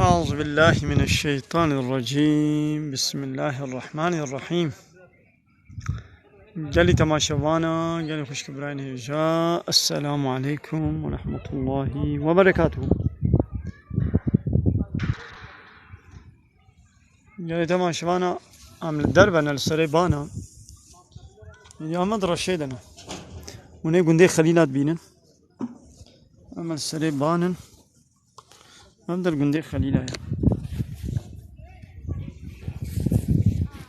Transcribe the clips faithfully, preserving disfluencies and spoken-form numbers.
أعوذ بالله من الشيطان الرجيم. بسم الله الرحمن الرحيم. Gelî temaşevana, gelî xwişk birayên hêja, Esselamu aleykum ve rahmetullahi ve berekatuhu. Gelî temaşevana, em li derve ne, li serê bana. Ya me di reşê de ne. Hûn ê gundê Xelîla dibînin. Em li serê banin. Em der gundê Xelîla ye.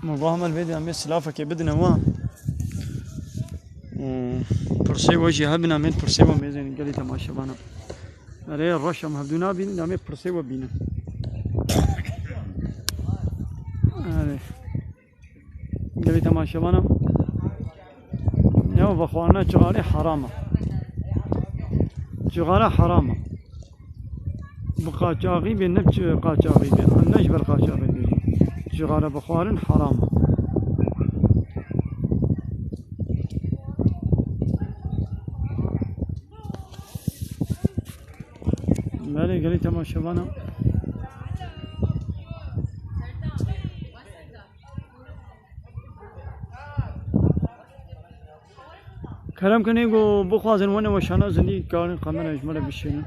Min va hemel vê de em ê silafekê bidine wan. Û pirsê we jî hebin, em ê pirsê we mêzên gelî temaşevana. Erê, reş em hevdû nabînin, em ê pirsê we bînin. Erê. Gelî temaşevana. Ya vexwarina cixarê heram e. Cixara heram e. Bi qaçaxî bê, ne bi çi-, qaçaxî bê. Em ne ji ber qaçaxî bê. Cixara bixwarin heram e. Belê, gelî temaşevana. Kerem kin ê ku bixwazin wene weşana zindî karin kamera ji me re bişênin.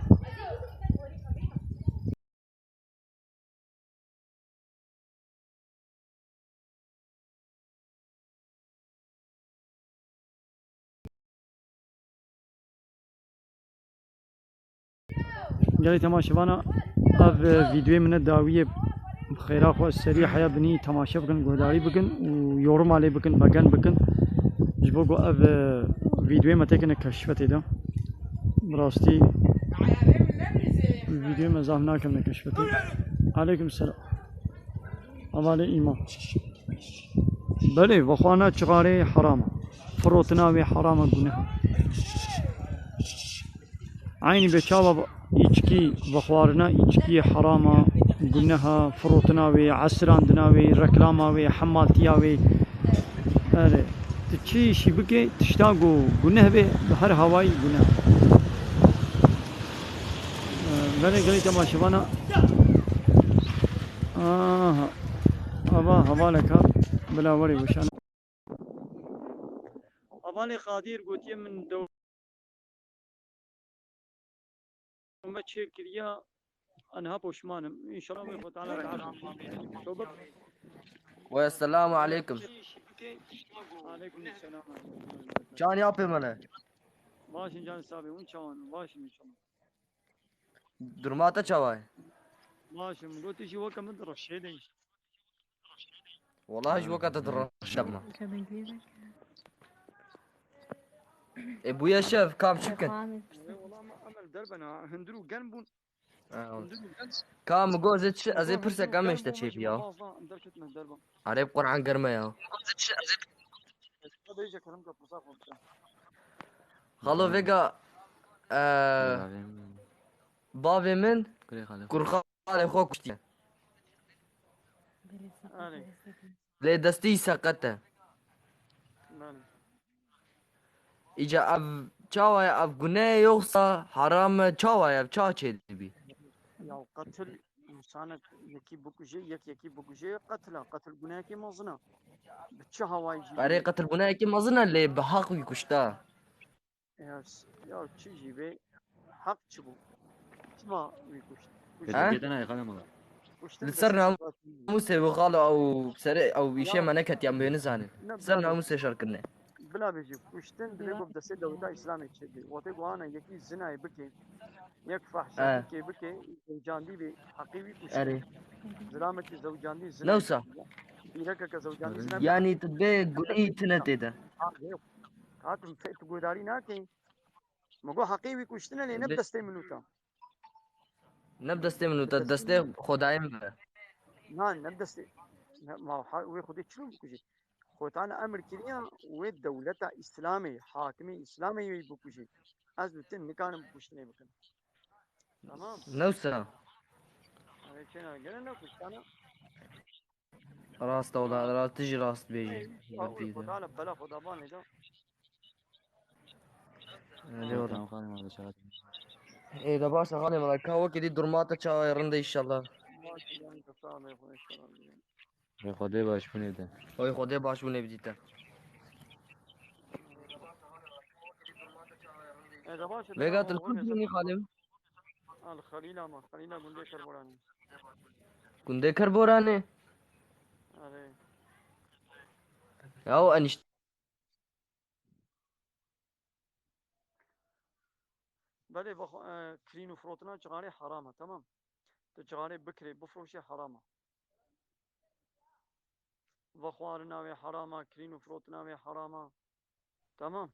Gelê temaşevana, ev, e, vîdeoyê min e dawiyê, bi xêra xwe serî heya binî temaşe bikin, guhdarî bikin û yoruma lê bikin, begen bikin. Ji bo ku ev, e, vîdeoyê me têkine keşfetê de. Bi rastî vîdeoyê me zaf nakevne keşfetê. Aleykum selam. Hevalê îman. Belê, vexwarina çixarê heram e. Firotina wê heram e, guneh e. Eynî bê çawa îçkî, vexwarina îçkiyê heram e, guneh e, firotina wê, esirandina wê, reklama wê, hemaltiya wê. Erê, tu çi îşî bikê, tişta ku guneh bê, bi her hawayî guneh e. Belê gelî temaşevana. Aha. Ava hevaleka bila werê weşana. Hevalê Qadir gotiye min dewme çêkiriya, aniha poşman im. Înşallah wê Xwe Teala razî be. Tobe. Ve selamu aleykum. Aleykum selam. Can ya pê mele. Baş in can sabê, hûn çawan? Baş in înşallah. Duruma te çawa ye? Baş im, got tu jî weke min di reşê de yî. Walahi ji weke te di reşe me. E, bûye şev, kam çi bikin? Wê wela me emel derbena, hundir û gen bûn. Ha, hundir û gen. Ka min got ez ê çi, ez ê pirsek em ê ji te çêbî ya. Erê bi Quran germe ya. Xalo vêga, e, bavê min kurxalê xwe kuştiye. Lê destî seqet e. Îca ev çawa ye? Ev gune ye yoksa heram e? Çawa ye? Ev ça çêdibî? Ya qetil, însanek yekî bikuje, yek yekî bikuje, qetil e. Qetil gunehekî mezin e. Bi çi hawayî jî. Erê, qetil gunehekî mezin e, lê bi heq wî kuşta. Ya, ya çi jî be, heq çi bû? Çima wî kuşt? He? Kuştin Li ser namûsê wî xalo ew serê ew îşê me neketiyan bê nizanin. Li ser namûsê şer kirine. Bila bêjî, kuştin divê ku bi destê dewleta Îslamê çêbê. Wextê ku ana yekî zinayê bike, yek fahşa He. bike, bike, zewcandî bê, heqî wî kuştin. Erê. Zilamekî zewcandî zinayê. Newsa. Pîrekeke zewcandî zinayê. Yanî tu bê gunî tune tê de. Ha, yok. Hakim fe-, tu guhdarî nakey. Me got heqê wî kuştine lê ne bi destê min û te. Ne bi destê min û te, destê Xwedayê min be. Na, ne bi destê. Ne, ma ha, wê Xwedê çilo bikujî? Xwedana emir kiriya wê dewleta Îslamê, hakimê Îslamê wê bikujî. Ez û tu nikarin bi kuştinê bikin. Tamam. Newsa. Ev çêna gene ne kuştana. Rast e wela, rast, tu jî rast dibêjî. Ey, Ber pî de. Xwedana bela Xwedabanê de. Hadi oğlum. Tamam, tamam, hadi çağır. Ê de baş e xalê min, ka wekî dî durma te çawa ye, rind e înşallah. Baş e, yanî te sağ ol, xwe inşallah. Ê Xwedê baş bûnê de. Oy Xwedê baş bûnê bidî te. Ê de baş e, Vêga tamam, tu li xwe ku ne dibînî sen- xalê min? Al Xalîla ma, Xalîla gundê Kerboranê. Gundê Kerboranê? Erê. Ya o enişte. Belê vexwe, e, kirîn û firotina cixarê heram e, tamam. Tu cixarê bikirê, bifroşê heram e. Vexwarina wê heram e, kirîn û firotina wê heram e. Tamam.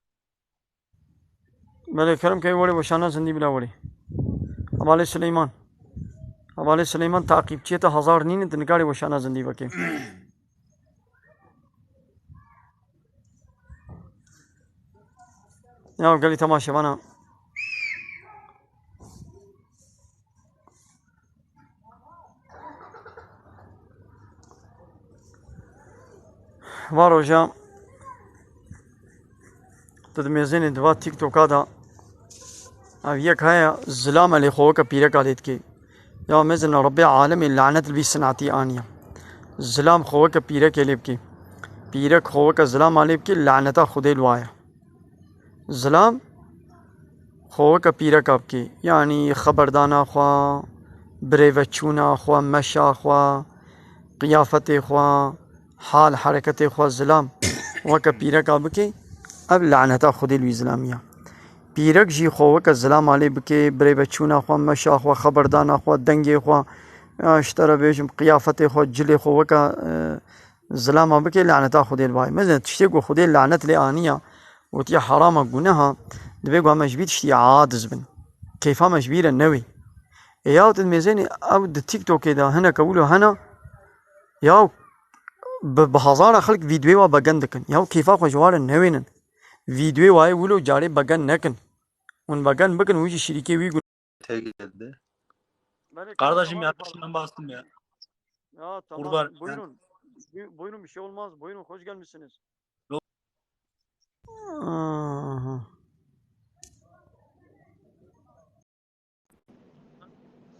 Belê kerem key werê weşana zindî bila werê. Hevalê Sileyman. Hevalê Sileyman taqîbçiyê te hezar nînin, tu nikarê weşana zindî vekê. Ya gelî temaşevana. Va roja tu di mêzênê di va TikToka de ev yek heye, zilam e lê xwe weke pîreka lê dikê. Ya mêzin Rebbê alemê lanet li vî sinetî aniye. Zilam xwe weke pîrekê lê bikê. Pîrek xwe weke zilama lê bikê, laneta Xwedê li wa ye. Zilam xwe weke pîreka bikê. Yanî xeberdana xwe, birêveçûna xwe, meşa xwe, qiyafetê xwe, hal hereketê xwe zilam weke pîreka bikê, ev laneta Xwedê li wî zilamî ya. Pîrek jî xwe weke zilama lê bikê, birêveçûna xwe, meşa xwe, xeberdana xwe, dengê xwe, ya ji te re bêjim, qiyafetê xwe, cilê xwe weke, e, zilama bikê, laneta Xwedê li wa ye. Mezin tiştê ku Xwedê lanet lê aniya, gotiye herama, guneha, divê ku em ji vî tiştî aciz bin. Keyfa me ji vî re newê. Ê yaw tu dimêzênî ew di TikTokê de hineke wilo hene, yaw bi, bi hezara xelk vîdeoyê wa begen dikin. Yaw keyfa xwe ji wa re newênin. Vîdeoyê wayê wilo carê begen nekin. Hûn begen bikin, wî jî şirîkê wî gun- Tek geldi. Belê, Kardeşim tamam, ya tamam. Şundan bastım ya. Ya tamam, Kurban, buyurun. Bu- Buyurun, bir şey olmaz. Buyurun, hoş gelmişsiniz. Aha.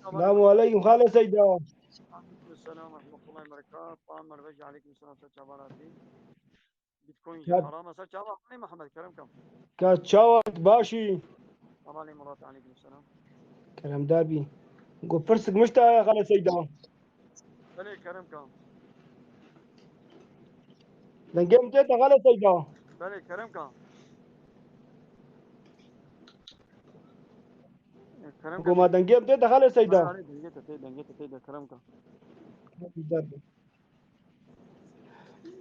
Tamam. Selamu aleykum xalê Seyda. Aleyküm selam ve rahmetullahi ve berekatuhu. Tamam, merhaba, aleyküm selam, sen çabalatî. Bitcoin Ya- haram asa çava ne Muhammed Kerem kam. Ka çawa, başî? Aman Murat, aleyküm selam. Keremdar bî. Go pirsik mişta xalê Seyda. Belê Kerem kam. Dengê min tê te xalê Seyda. Belê Kerem kam. E, Kerem Go ma dengê min tê te xalê Seyda. Belê, dengê te tê, dengê te tê de Kerem kam.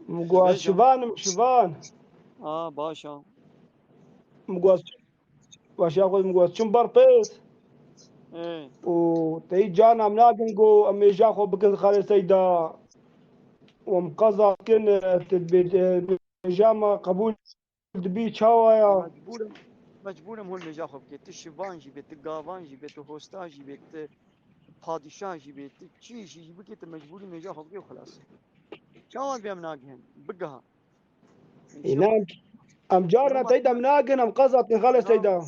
Min go ez şivan im, şivan. Aa, baş a. Min go ez, başa xwe min go ez çim ber pês. Ê, Û tey cana min nagin go em mêja xwe bikin xalê Seyda. Û em qeza dikin, e, tu dibê, e, mêja me qebûl dibî çawa ya? Mecbûr im, mecbûr im hûn mêja xwe bikê. Tu şivan jî bê, tu gavan jî bê, tu hosta jî bê, tu padîşah jî bê, tu çi jî bikê, tu mecbûrî mêja xwe bikê û xilas. Çawa dibê em nagihin? Bigiha. Înan em carna tey de em nagin, em qeza dikin xalê Seyda.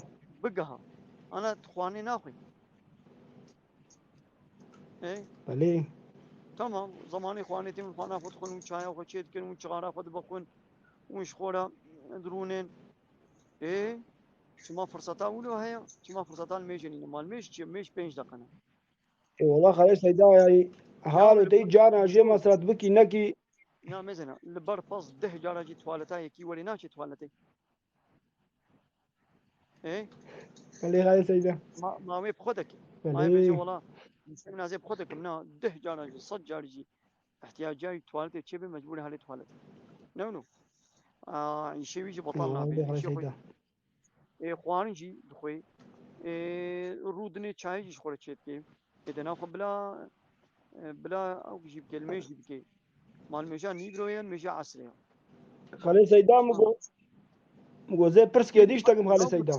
Bigiha. Ana tu xwanê naxwî. Ê, Belê. Tamam, zamanê xwanê tê min xwana xwe dixwin û çaya xwe çê dikin û çixara xwe dibixwin û ji xwe re dirûnên. Ê, çima firseta wilo heye? Çima firseta li mêjê nîne? Mal mêj çi? Mêj pênc deqe ne. E, wala xalê Seyda ya, halo tey cana jê mesret bikî nekî. Ya mezena, li ber pez deh cara jî tuwaleta yekî werê naçê tuwaletê. Ê? Belê xalê Seyda. Ma, ma wê bi xwe deke. Ma wê bêje Belê. Wala, min ez ê bi xwe dekim, na deh cara jî, sed car jî ihtiyaca tuwaletê çêbe, mecbûr e halê tuwaletê. Ne wilo? Aa, îşê wî jî betal Tamam, nabe. belê xalê Îşê xwe Seyda. Ê, xwarin jî dixwê. Ê, rûdinê çayê jî ji xwe re çê dikê. Ê, de naxwe bila, e, bila ew jî bike, li mêj jî bike. Mal mêja nîvro ye, mêja esrê ye. Xalê Seyda min go, min go zê pirs kê dîş tekim xalê Seyda.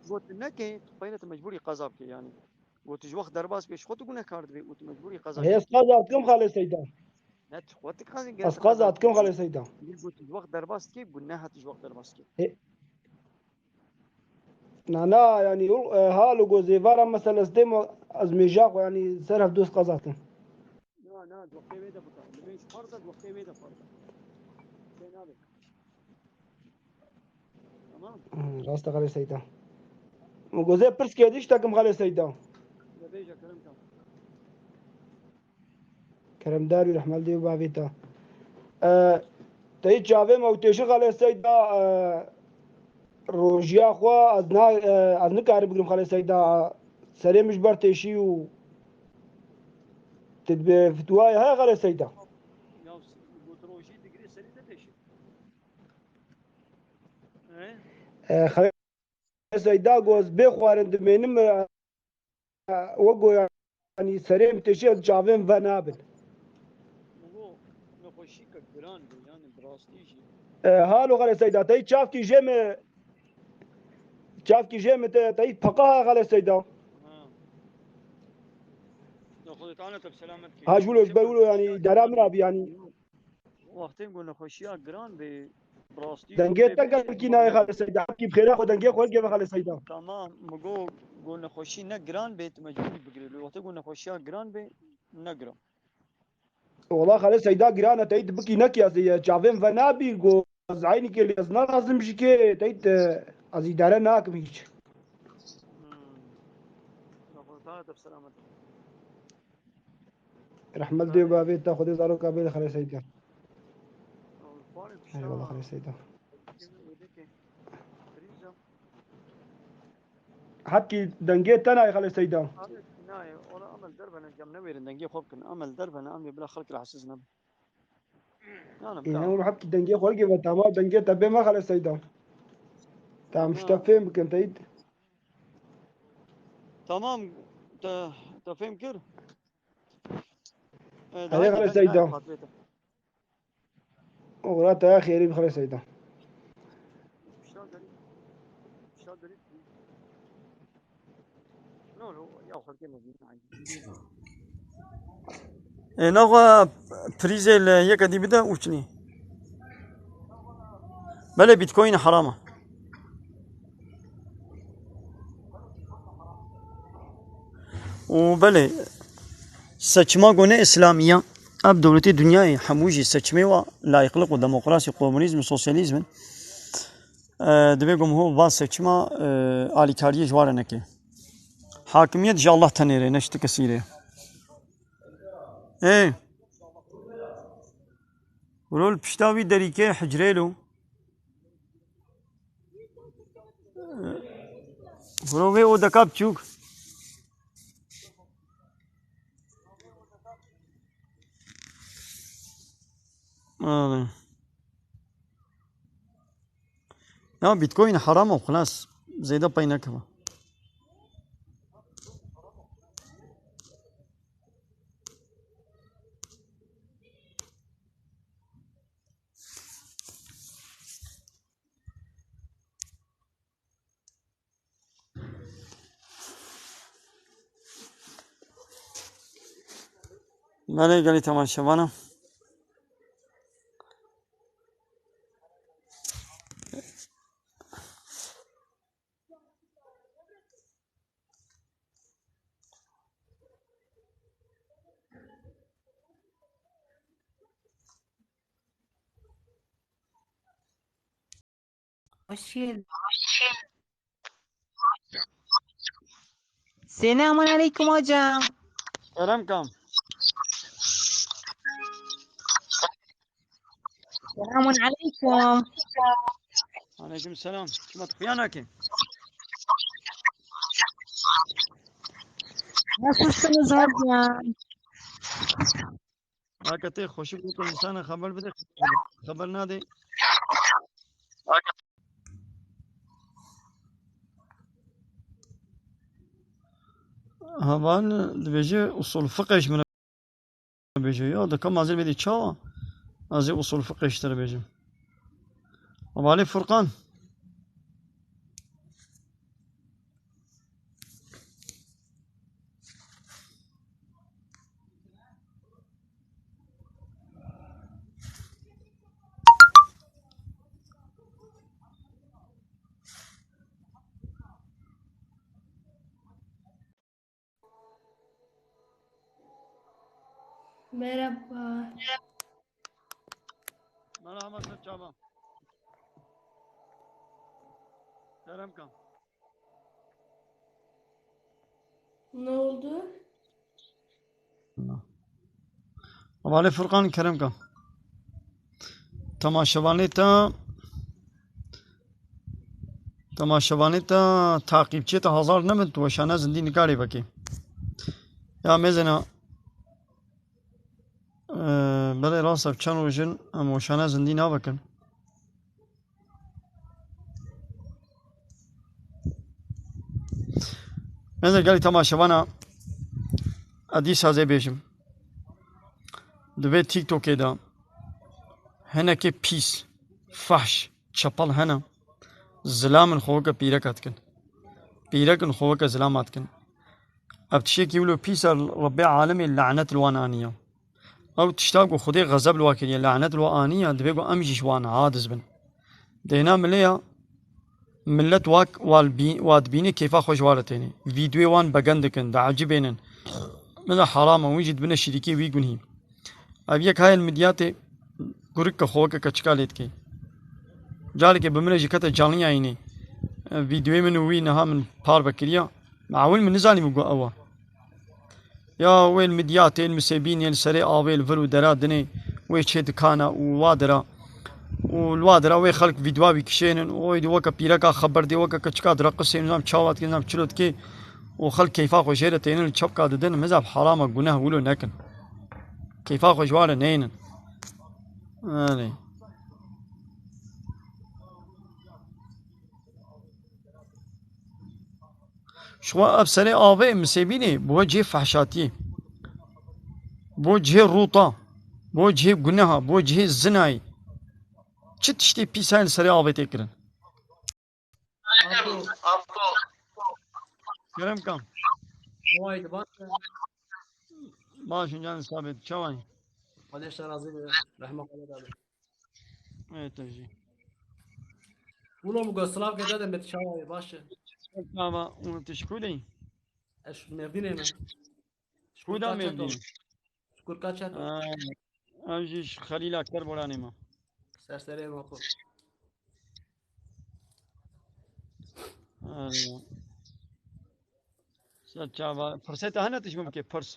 Got neke, tu peyne tu mecbûrî qeza bike yani. Got ji wext derbas bike, ji xwe tu gunehkar dibê û tu mecbûrî qeza Hê ez qeza dikim xalê Seyda. Ne tu xwe tu qezî Ez qeza dikim xalê Seyda. Got ji wext derbas dike, guneh hat ji wext derbas dike. Hê. Na, na, yanî, e, halo go zêvara mesela stê ma ez mêja xwe, yanî, ser hevdost qezatin. Na, na, di wextê wê de bika. Li mêj farz e, di wextê wê de farz e. Şey nabe. Tamam. Hmm, rast e Xalê Seyda. Min go zê pirs kê diştekim Xalê Seyda. Bêje kerem tam. Keremdar û rehmet li dê û bavê te. E, te yê çavê me û têşin Xalê Seyda, e, rojiya xwe ez na, e, ez nikarim bigirim Xalê Seyda. Serê min ji ber têşî û tu dibe fitwayê heye Xalê Seyda. Ya, got rojî digirê serî te têşî. He? E, Xalê Seyda got, ez bê xwarin dimênim, e, we got, yanî, serê min têşî ez çavên ve nabin. Got, nexweşî ke giran be, yanî, bi rastî jî. E, halo Xalê Seyda, tey çavkî jê me, çavkî jê me te, tey peqa ha Xalê Seyda. Ha. Ya, Xwedê Teala te bi selamet kê. Ha, ji wilo, ji ber wilo, yanî, îdara min rabî, yanî. Wextê ku nexweşiya giran bê, bi rastî Dengê te gelkî nayê Xalê Seyda. Hepkî bi xêra xwe dengê xwe geve Xalê Seyda. Tamam, mi got, ku nexweşî ne giran bê, tu mecbûr bigirê. Lê wextê ku nexweşiya giran bê, ne giran. Wela Xalê Seyda giran e, teyt bikî nekî ez ê çavên ve nabî, ku ez eynî kê lê ez nerazim jî kê, teyt, e, ez îdare nakim hîç. Hmm. Rehmet dê bavê te, Xwedê zaroka bê li Xalê Seyda. Eyvallah Xalê Seyda. Hepkî dengê te nayê Xalê Seyda. Nayê, ola emel dervene cem newêrin, dengê xwe bikin. Emel dervene, em ê bila xelk rahatsiz nebin. Yanî, Ê, bila ne hepkî dengê xwe gê ve, tamam, dengê te bê me Xalê Seyda. Tamam, ji te fêm bikin, teyt. Tamam, te, te fêm kir. E, Hadi Xalê Seyda. Oxira te ya xêrî bi Xalê Seyda. E, naxwe prîzê li yeke dî bide û çinî. Belê Bitcoin heram e. Û belê, seçima ku ne îslamî ya, ev dewletê dinyayê hemû jî seçimê wa, layîqlik û demokrasî, komunîzm û sosyalîzm in. E, divê ku miho va seçima, e, alîkariyê ji wa re neke. Hakimiyet ji Allah tenê re, ne ji ti kesî re. Ê. Wilo li pişta wî derîkê hicrê lo. Bro, vê odeka biçûk. Aman. Ya Bitcoin haram o, xelas. Zêde pey nekeve. Belê gelî temaşevana. Hoş geldin. Selamun aleyküm hocam. Selam kam. Selamun aleyküm. Aleyküm selam. Kima tu xiya nake? Nasılsınız hocam? Haka tê xweşik bû ku însana xeber bide, xeber nade. Heval dibêje usul fiqh ji min re bêje. Ya, dika mazir bêdî çawa? Ez ê usul fiqh ji te re bêjim. Hevalê Furqan. Merhaba. Merhaba, ser çava. Kerem kan. Ne oldu? Hevalê Furkan, kerem kan. Temaşevanê te, temaşevanê te, taqîbçiyê te hazar nebin, tu weşane zindî nikarê vekê. Ya mêzena, e, belê rast e, çend roj in em weşane zindî navekin. Mêze gelî temaşevana, ez dîsa zê bêjim. Di vê TikTokê de hinekê pîs, fahş, çepel hene. Zilam in xwe weke pîreka dikin. Pîrek in xwe weke zilama dikin. Ev tiştekî wilo pîs e, Rebbê alemê lanet li wan aniye. Ew tişta ku Xwedê xezeb li wa kiriye, lanet li wa aniye, divê ku em jî ji wan aciz bin. Dêna milê ya, millet wak wa li bî-, wa dibînê kêfa xwe ji wa re tênê. Vîdyoyê wan begen dikin, diecibênin. Mila heram e, hûn jî dibine şirîkê wî gunhî. Ev yek hayê li midyatê, kurike xwe weke keçika lê dikê. Carekê bi min re jî kete canlî yayînê. Vîdyoyê min û wî niha min parve kiriya. Ewil min nizanîbû ku ew e. Ya wê li midyatê, li Misêbînê, li serê avê, li vir û dera dinê, wê çê dikana û wa dera. Û li wa dera wê xelk vîdyoa wî kişênin û êdî weke pîreka xeber dê, weke keçika direqisê, nizam çawa dikê, nizam çilo dikê. Û xelk keyfa xwe jê re tênin, li çepka didin, mizav herama guneh wilo nekin. Keyfa xwe ji wan re neynin. Erê. Ji xwe ev serê avê Misêbînê bi we cihê fehşatiyê, bi we cihê rûta, bi we cihê guneha, bi we cihê zinayê. Çi tiştê pîs heye li serê avê tê kirin? Kerem kam. Vay, baş. Baş, can sabit. Çaway. Xwedê ji te razî be. Rehma Xwedê de be. Evet, te jî. Wilo min got silav ke dedim, bet çawa ye, baş e. Ama, û tu ji ku de yî? Ez ji Mêrdînê me. Ji Ku da Kurka Çeto. Mêrdîn? Ji Kurka Çeto. Ha, ev jî ji Xelîl Akter Boranê me. Ser serê me xwe. Ha. Ser çava. Pirsê te hene tu ji min bikê, pirs.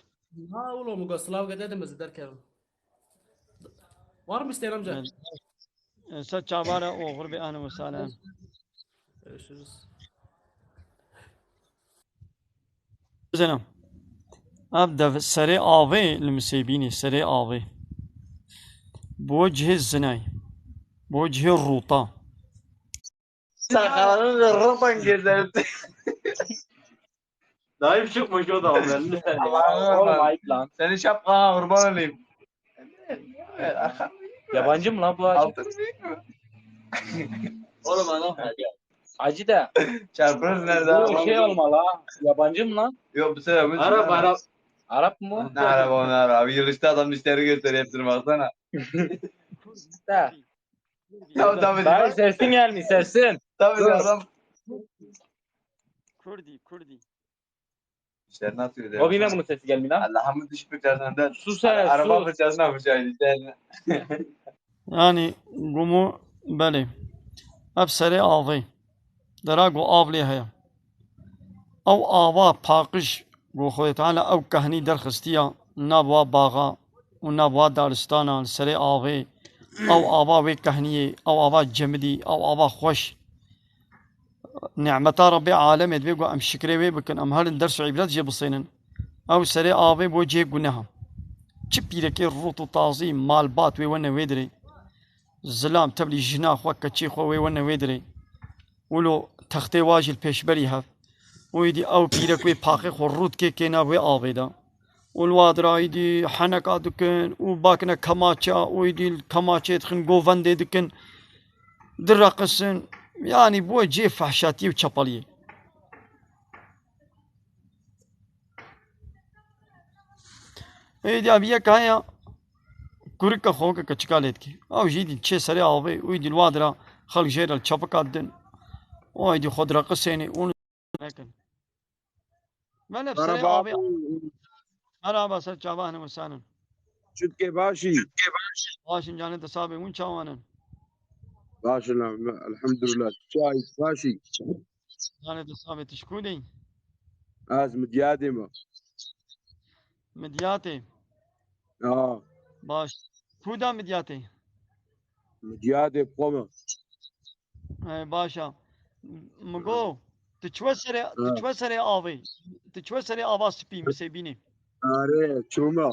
Ha, wilo min got silav ke dedim, ez derkevim. Var mı isteyen amca? Evet. E, ser çavara û xurbê ahlen û sahlen. Görüşürüz. Zena. Ev dev serê avê li Misêbînê, serê avê. Bo cihê zinay. Bo cihê rûta. Sakalını rıpan gezer. Dayım çıkmış o da onların. Allah'ım. Oğlum, ayıp lan. Senin şapkana kurban olayım. Evet, arkam. Yabancı mı lan bu acı? Altın büyük mü? Oğlum, adam. Acı da. Çarpınız nerede? Bu şey olmalı ha. Yabancı mı lan? Yok, bu sefer bu Arap, Arap. Arap mı? Ne Arap, o ne Arap? Yılışta adam dişleri gösteriyor, hepsini baksana. Da. Tabii, tabii. Daha sesin gelmiyor, sesin. Tabii, adam. Kurdi, Kurdi. İşte nasıl öyle? O bine bunun sesi gelmiyor lan. Allah'ımı düş bir çarşıdan. Sus hele, Araba sus. Bir çarşıdan bir çay. Yani, gumu, belê. Ev serê avê. Dera ku av lê heye. Ew ava paqij ku Xwedê Teala ew kehnî derxistiya nav wa baxa û nav wa daristana li serê avê. Ew ava wê kehniyê, ew ava cemidî, ew ava xweş. Nîmeta Rebbê alemê divê ku em şikrê wê bikin, em herin ders û îbret jê bisênin. Ew serê avê bo cihê guneha. Çi pîrekê rût û tazî, malbat wê wene wê dirê. Zilam tevlî jina xwe, keçê xwe wê wene wê dirê. Wilo textê wa jî li pêşberî hev. Û êdî ew pîrek wê paxê xwe rût kê kê nav wê avê de. Û li wa dira êdî heneka dikin û bakine kemaça û êdî li kemaçê dixin govendê dikin. Direqisin. Yanî bûye cihê fehşatiyê û çepeliyê. Êdî ev yek heye kurika xwe weke keçika lê dikê. Ew jî dî çê serê avê û dî li wa dira xelk jê re li çepika didin. Û êdî xwe direqisênê û nekin. Mele serê avê. Merhaba, ser çava hene misanin. Çi dike, baş î? Baş in canê te sabê, hûn çawan in? Baş in, elhamdulillah. Çi ayî, baş î? Canê te sabê, tu ji ku de yî? Ez Midyadê me. Midyatê? Ha. Baş. Ku da Midyatê? Midyadê bi xwe me. He, baş e. Min got, tu çi we serê, tu çi we serê avê? Tu çi we serê ava spî, misêbînê? Erê, çûme.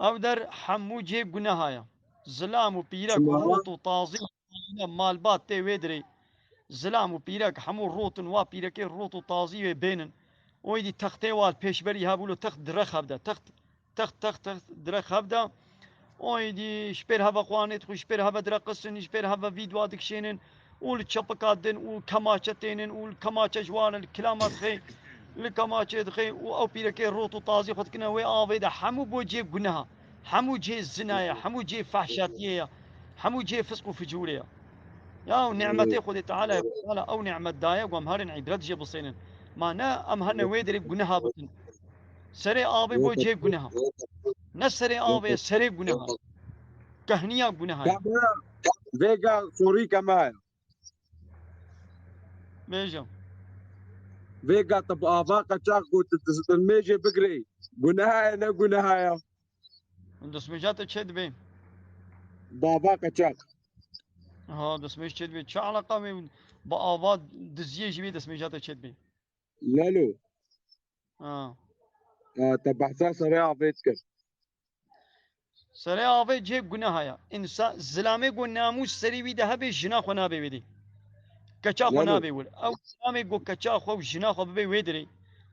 Ew der hemû cihê guneha ye. Zilam û pîrek û rot û tazî, malbat tê wê dirê. Zilam û pîrek hemû rot in, wa pîrekê rot û tazî wê bênin. Oydî textê wa li pêşberî hebû, lo text dire xev de. Text, text, text, text dire xev de. Oydî ji pêr heve xwarinê dixwin, ji pêr heve direqisin, ji pêr heve vîdwa dikişênin û li çepika din û kemaçe tênin û li kemaçe ji wan li kilama dixê, li kemaçê dixê û ew pîrekê rot û tazî xwe dikine wê avê de. Hemû bo cihê guneha, hemû cihê zina ye, hemû cihê fehşatiyê ye, hemû cihê fisq û ficûrê ye. Ya, û nimetê Xwedê Teala ye, Teala ew nimet daye, ku em herin îbret jê bisênin. Ma ne em hene wê dirê guneha bikin. Serê avê bo cihê guneha. Ne serê avê ye, serê guneha. Kehniya guneha ye. Vêga sorî kema ye. Bêje. Vêga tu bi ava qeçax got, tu, tu, tu mêjê bigirê. Guneha ye, ne guneha ye? Destmêja te çê dibe? Bi ava qeçax. Ha, destmêj çê dibe. Çi eleqa wê bi ava diziyê jî wê destmêja te çê dibe? Lelo. Ha. Ha, te behsa serê avê dikir. Serê avê cihê guneha ye. Însa-, zilamê ku namûs serî wî de hebe, jina xwe nabe wê dê. Keça xwe nabe wir. Ew zilamê ku keça xwe û jina xwe bibe wê dirê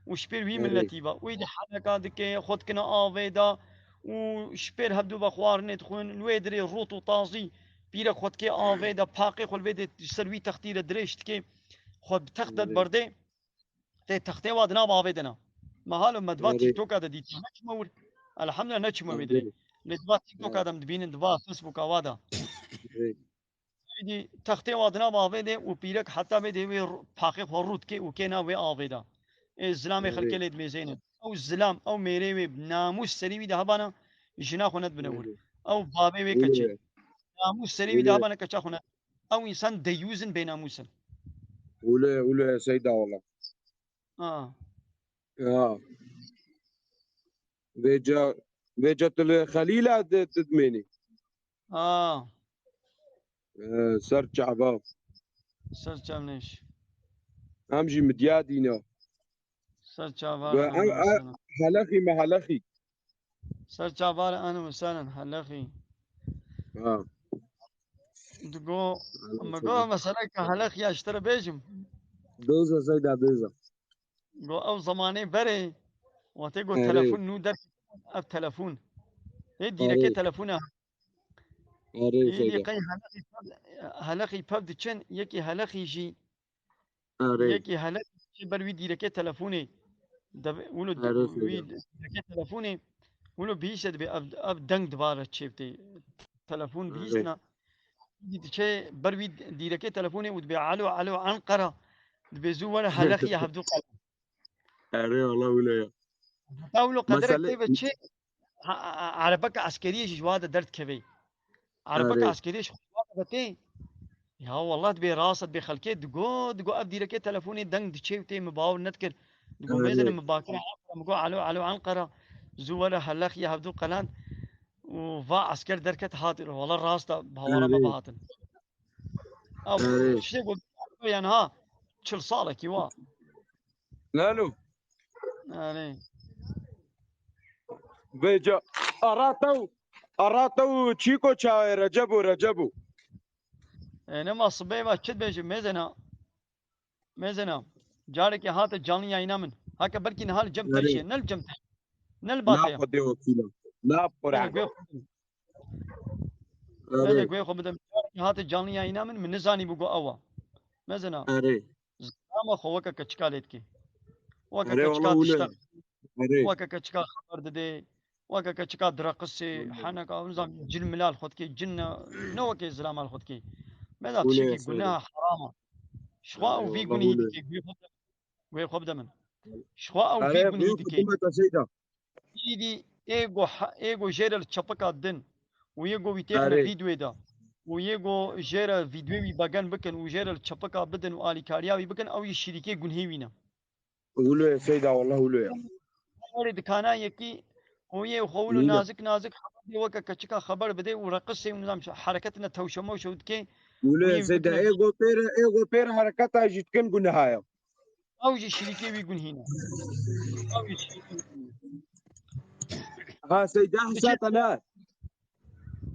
û ji pêr wî miletî ve. Wî de heneka dike, xwe dikine avê de û ji pêr hevdû ve xwarinê dixwin. Li wê dirê rot û tazî pîrek xwe dike avê de, paqê xwe li vê dê ser wî textî re dirêj dike. Xwe bi text de diberde. Tê textê wa di nav avê de ne. Me halo me di va TikToka de dîtiye. Neçime wir. Elhamdulillah neçime wê dirê. Lê di va TikToka de em dibînin, di va Facebooka wa de. Êdî textê wa di nav avê de û pîrek heta vê dê wê ru-, paxê xwe rû dike û kê nav wê avê de. Ê zilamê xelkê lê dimêzêne. Ew zilam, ew mêrê wê namûs serî wî de hebana, jina xwe nedibine wir. Ew bavê wê keçê. Namûs serî wî de hebana, keça xwe ne. Ew însan deyûz in, bênamûs in. Wile, wile Seyda wala. Ha. Ya. Vêca, vêca tu li Xelîla di, tu dimênî. Ha. Ee, ser çava. Ser çavnêş. Em jî Midyadî ne. Ser çavar. Ve em, em, heleqî me heleqî. Ser çavar, ehlen we sehlen, heleqî. Ha. Digo, me go, meseleke heleqiya ji te re bêjim. Bêje Seyda, bêje. Go ew zemanê berê, wextê go telefon nû der, ev telefon. Ê dîrekê telefon e. Erê Seyda. Êdî qey heleqî pev, heleqî pev diçin, yekî heleqî jî Erê. Yekî hele çi ber wî dîrekê telefonê. Deve-, wilo di-, Erê wî Seyda. Dîrekê telefonê. Wilo bihîşe dibe ev, ev deng divare çêvtê. Telefon Erê. Bihîstina. Dî diçe ber wî dîrekê telefonê û dibe alo, alo, Enqera. Dibe zû were heleqiye hevdu qel. Erê, wala wile ya. Heta wilo qederek Mesele tê ve çi? Ha, a, a, erebeka eskeriyê jî ji wa de derdikeve. Erebeka Erê. Eskeriyê ji xwe de tê. Ya wallah dibê rast, dibê xelkê digo, digo ev dîrekê telefonê deng diçê û tê min bawer nedikir. Digo Erê. Mêzine min bakire, min got alo, alo, Enqera. Zû were heleqiye hevdu qeland. Û va esker derket hat. Wallah rast e, hawara me Erê. Bihatin. Ew Erê. Tiştê got, yani ha, çil salekî wa. Lalo. Erê. Vêca, ara tew, ara tew çîko çaye Recebo, Recebo. E, nema sibê va çi dibêjim, mêzena. Mêzena. Carekê hate canlı yayına min. Hake belkî niha li cem Erê. Te jî, ne li cem te. Ne li ba te ya. Naxwe dê wekîla. Nab Qur'an. Erê, guê xwe. Erê. Meze guhê xwe bide min. Hate canlı yayına min, min nizanî bû got ew e. Mezina. Erê. Zilama xwe weke keçika lê dikê. Weke Erê, keçika wala wile. Diştex. Erê. Weke keçika xeber didê. Weke keçika direqisê. Wile. Heneka, nizam, cin milal xwe dikê, cin ne, ne weke zilama xwe dikê. Meza Wile tiştekî Seyda. Guneha herama. Ji xwe Erê, ew vî wala gunî wile. Dikê, guhê xwe bide, guhê xwe bide min. Ji xwe ew Erê, vî gunî guhê xwe dikê. Bide te Seyda. Îdî ê go he-, ê go jê re li çepika din û yê go wî têxine Erê. Vîdyoyê de û yê go jê re vîdyoyê wî begen bikin û jê re li çepika bidin û alîkariya wî bikin, ew jî şirîkê gunhê wî ne. Wilo ye Seyda, wallah wilo ye. Erê dikana yekî û yê xwe wilo Wilo. Nazik nazik xeber bidê, weke keçika xeber bidê û reqisê û nizam hereketine tewşe mewşe dikê. Wilo ye Wê Seyda, bikin. Ê go pêre, ê go pêre hereketa jî dikin guneha ye. Ew jî şirîkê wî gunhî ne. Ew jî şirîkê wî gunhî ne. Ha Seyda, Diçe hisa te ne.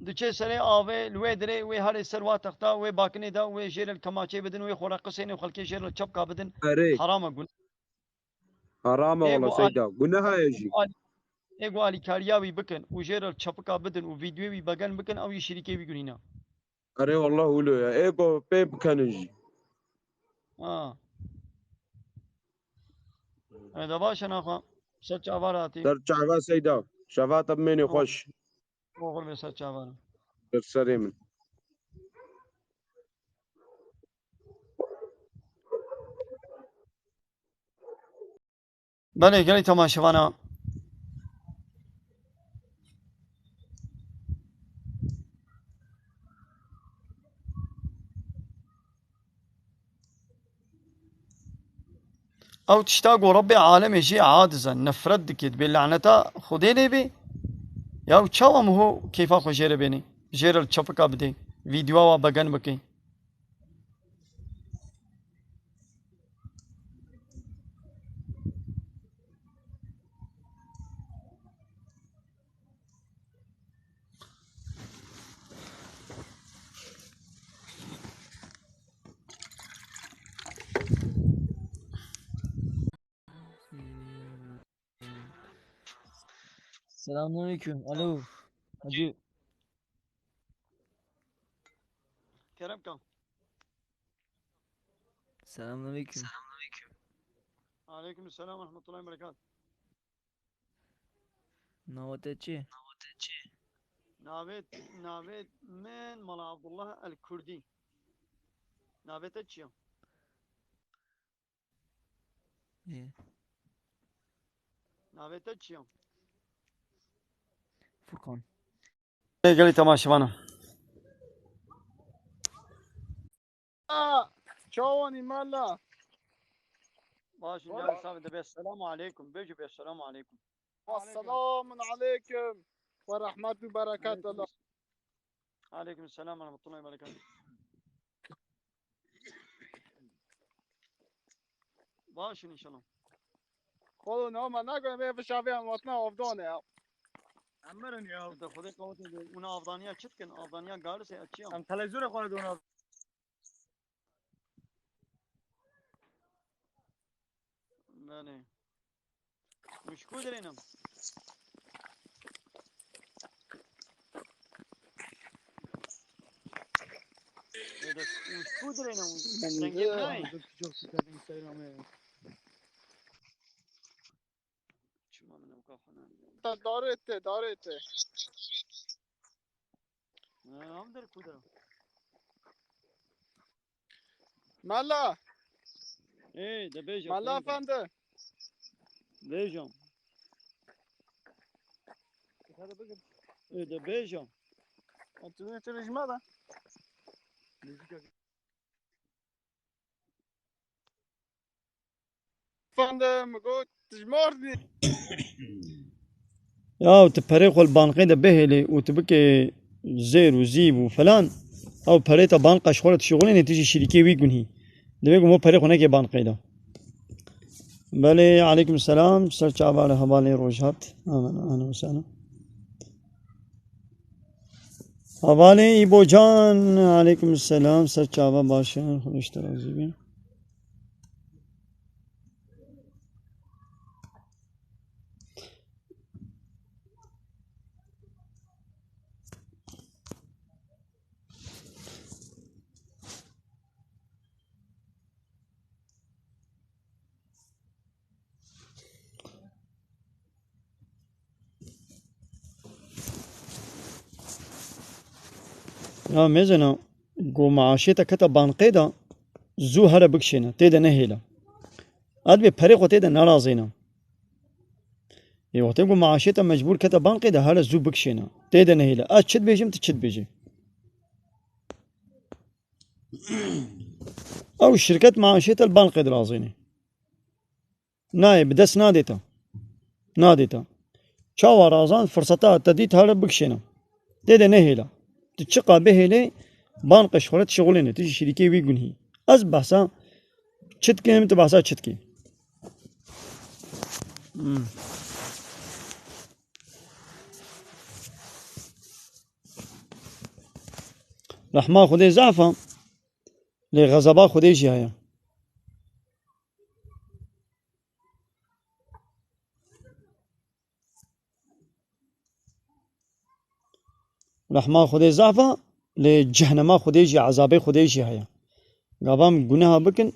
Diçe serê avê, li wê dirê, wê herê ser wa texta, wê bakinê de, wê jê re li kemaçê bidin, wê xwe re qisênê û xelkê jê re li çepka bidin. Erê. Heram e gun. Haram e Ê wala go Seyda. Guneha ye jî. Ê go alîkariya wî bikin û jê re li çepika bidin û vîdyoyê wî begen bikin, ew jî şirîkê wî gunî ne. Erê wallah wilo ye. Ê go pê bikenin jî. Ha. Ê de baş e naxwe. Ser çava hatî. Ser çava Seyda. Şeva te bimênê xweş. Oxir be ser çava. Ser serê min. Belê, gelî temaşevana. Ew tişta ku Rebbê alemê jê aciz e, nefret dike, dibê laneta Xwedê lê bê. Ya çawa miho keyfa xwe jê re bênê? Jê re li çepika bidê, vîdyoa wa begen bike. Selamünaleyküm. Alo. Hacı. Kerem kan. Selamünaleyküm. Aleyküm selam ve rahmetullahi ve berekatuhu. Nava te çi? Navê, navê min Mala Abdullah El Kurdî. Navê te çi ya? Ê. Navê te çi ya? Furkan. Gelî temaşevana. Çawanî mala? Baş in, gelî sabe de be. Selamu aleykum. Bêjî be, selamu aleykum. Ve selamun aleykum ve rahmetu berekatullah. Aleykum selam ve rahmetullahi ve berekatuhu. Baş in inşallah. Xolo, ne ma nagoyim, vê vişavê em watna avdane ya. Em mirin ya. De Xwedê qewetê de, ona avdaniya çi dikin? Avdaniya garis e, çi ya? Em televizyona xwe dona. Belê. Hûn ji ku derê ne? Hûn ji ku derê ne? Rengê nayê. Çima min ew ka xwe nayê? Te darê te, darê te. Ha, ew der ku der. Mela. Ê, de bêje, Mela efendi. Bêje. Ê, de bêje. Tu ne tu rejime de. Efendim, got, tu ji Mardinê. Ya, tu perê xwe li banqê de bihêlî û tu bikê zêr û zîv û filan, ew perê te banqa ji xwe re dişixulînê, tu jî şirîkê wî gunhî. Divê ku mo perê xwe nekê banqê de. Belê, aleykum selam. Ser çava li hevalê Rojhat. Aman, aman, aman. Hevalê Îbocan, aleykum selam. Ser çava baş e. Xwedê ji te razî be. Ya mêzena, ku maaşê te kete banqê de, zû here bikişêne, tê de nehêle. Edibê perê xwe tê de nerazêne. Ê, wextê ku maaşê te mecbûr kete bankê de, hele zû bikişêne. Tê de nehêle. Ez çi dibêjim, tu çi dibêjî? Ew şirket maaşê te li bankê dilazêne. Nayê, bi dest nadê te. Nadê te. Çawa razan firseta te dît, hele bikişêne. Tê de nehêle. Tu çiqa bihêlê, bankê ji xwe re dişixulêne. Tu jî şirîkê wî gunhî. Ez behsa çi dikim, tu behsa çi dikî? Hmm. Rehma Xwedê zaf e, lê xezeba Xwedê jî heye. Rehma Xwedê zaf e, lê cehnema Xwedê jî, ezabê Xwedê jî heye. Gava em guneha bikin,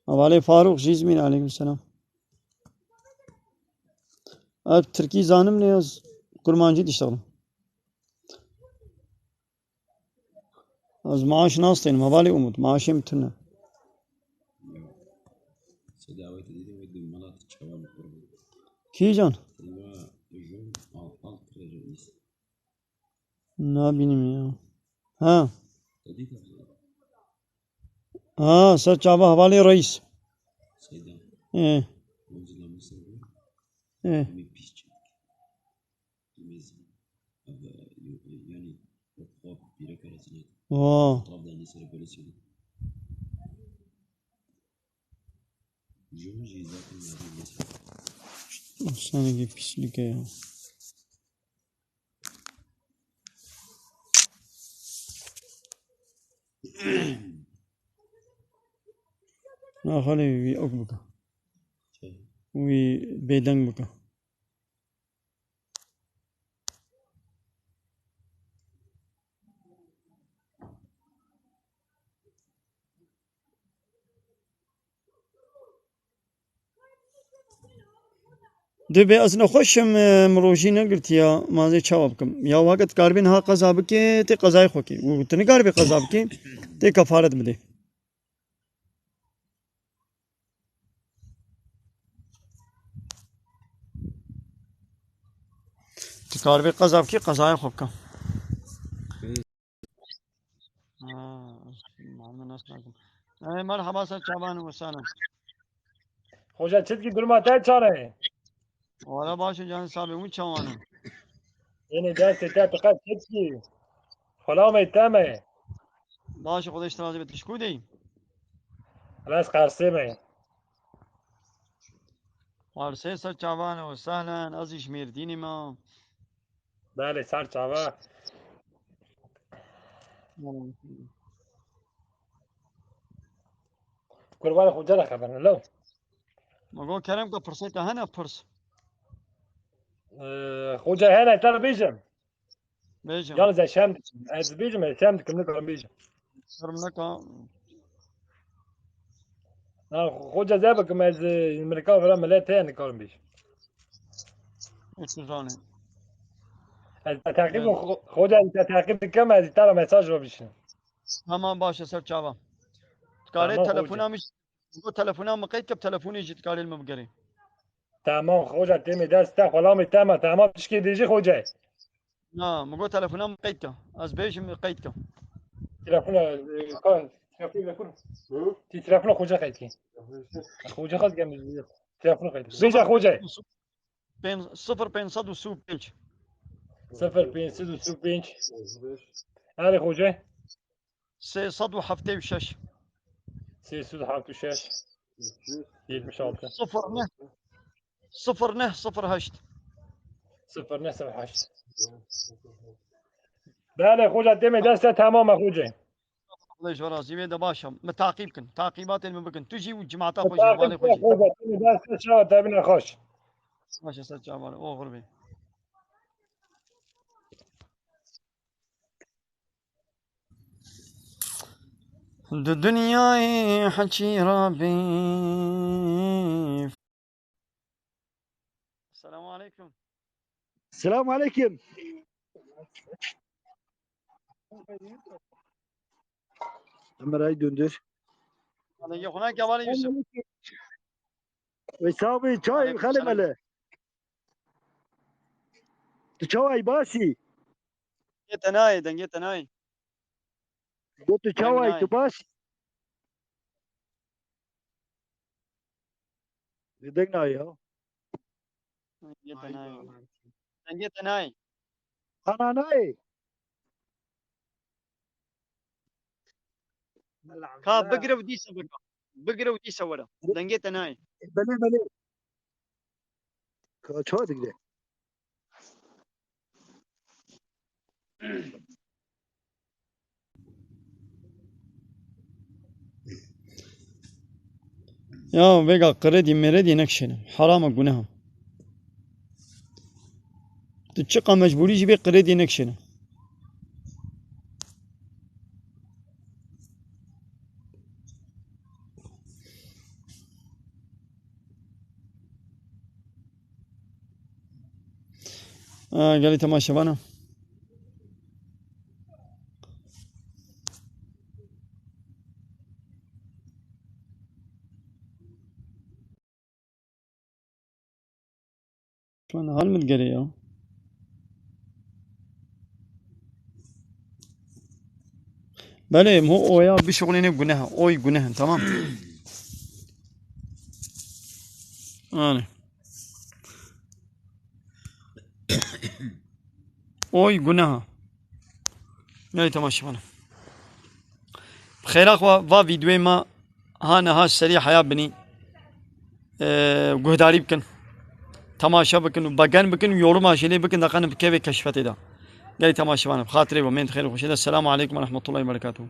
Hevalê Farûq Jîzmîn, aleykum selam. Ez tirkî zanim ne, ez kurmancî diştexlim. Ez maaş nastênim, hevalê Umut, maaşê min tune. Kî can? Nabînim ya. Ha. Ha, ser çava hevalê reis. Ê. Ê. Aa. Senekî pislik e ya. Na xalê wî ok bike. Wî bêdeng bike. Dibê ez nexweş im, e, min rojî negirtiya, ma ez ê çawa bikim? Ya weke dikaribî niha qeza bikê, tê qezayê xwe kê. Û tu nikaribî qeza bikê, tê kefaret bidê. Dikaribî qeza bikê, qezayê xwe bike. Ha, ez malum nas nakim. Ey, merhaba, ser çavan û salam. Xoca çitkî durma te çare? Wala baş e, canê sabê, hûn çawan in? Yine destê te tu qet çitkî? Xulamê te me. Baş e, Xwedê ji te razî be, tu ji ku de yî? Ez Qersê me. Qersê ser çavan û sehlen, ez jî ji Mêrdînê me. Belê, ser çava. Kurbanê Xoca re xeber ne, lo. Ma go kerem ke pirsê te hene, pirs. Ee, Xoca hene, te re bêjim. Bêjim. Yalnız ez şem dikim. Ez bêjim, ez şem dikim, nikarim bêjim. Şerm neka. Ha, Xoca zê bikim, ez, e, mirika vira millet heye, nikarim bêjim. Hiç zanî. Ez te teqîb, Xo-, Xoca, ez te teqîb dikim, ez te re mesaj ve bişim. Tamam, baş e, ser çava. Dikarê telefona min, bu telefona min qeyd ke, telefonê jî dikarê li min bigerê. Tamam, Xoca, têmê dest te, xulamê te me, tamam, tişkê dêjî, Xoca. Na, min got telefona min qeyd ke. Ez bêjim qeyd ke. Telefona, e, ka, telefona, telefona. Hı? Ti telefona Xoca qeyd ke. Xoca qeyd ke. Telefona qeyd ke. Bêje Xoca. Pênc, sifir pênc sed û sî û pênc. Sifir pênc sed û sî û pênc. Erê Xoca. Sê sed û heftê û şeş. Sê sed û heftê û şeş. Yetmiş altı. Sifir neh. Sifir neh sifir heşt. Sifir neh sifir heşt. Belê, Xoca, demê dest te tamam e, Xoca. Xwedê ji we razî be, de baş e. Me taqîb kin. Taqîbatên me bikin. Tu jî û cemaata xwe jî, hevalê xwe jî. Xoca, demê dest te çawa te bine xweş. Baş e, ser çavan, oxir be. Di dinyayê heçî rabî. Selamu aleykum. Selamu aleykum. Kamerayı döndür. Aleykum, hevalê Yusuf. Wê sabê çay Aleyküm xelê selam. Mele. Tu çaway başî? Dengê te nayê, dengê te nayê. Got tu Deng çaway nayê. Tu baş? Deng nayê ya. Dengê te nayê. Dengê te nayê. Ana nayê. Ka bigire û dîsa bika. Bigire û dîsa were. Dengê te nayê. Belê, belê. Ka çawa digre? Ya vêga qirêdî mêrêdî nekişêne. Heram e, guneh e. Tu çiqa mecbûrî jî bê qirêdî nekişêne. Ha, gelî temaşevana. Şu an hal mi digerê ya? Belê, em ho oya bişuxulîne guneh e. Oy guneh in, tamam. Yani. Oy guneh e. Gelî temaşevana. Bi xêra xwe va vîdyoyê me ha niha serî heya binî, e, guhdarî bikin. Temaşe bikin û begen bikin û yoruma jî lê bikin, deqenin bikeve keşfetê de. Gelî temaşevana, bi xatirê we, mênd xêr û xweşê de. Selamu aleykum ve rahmetullahi ve berekatuhu.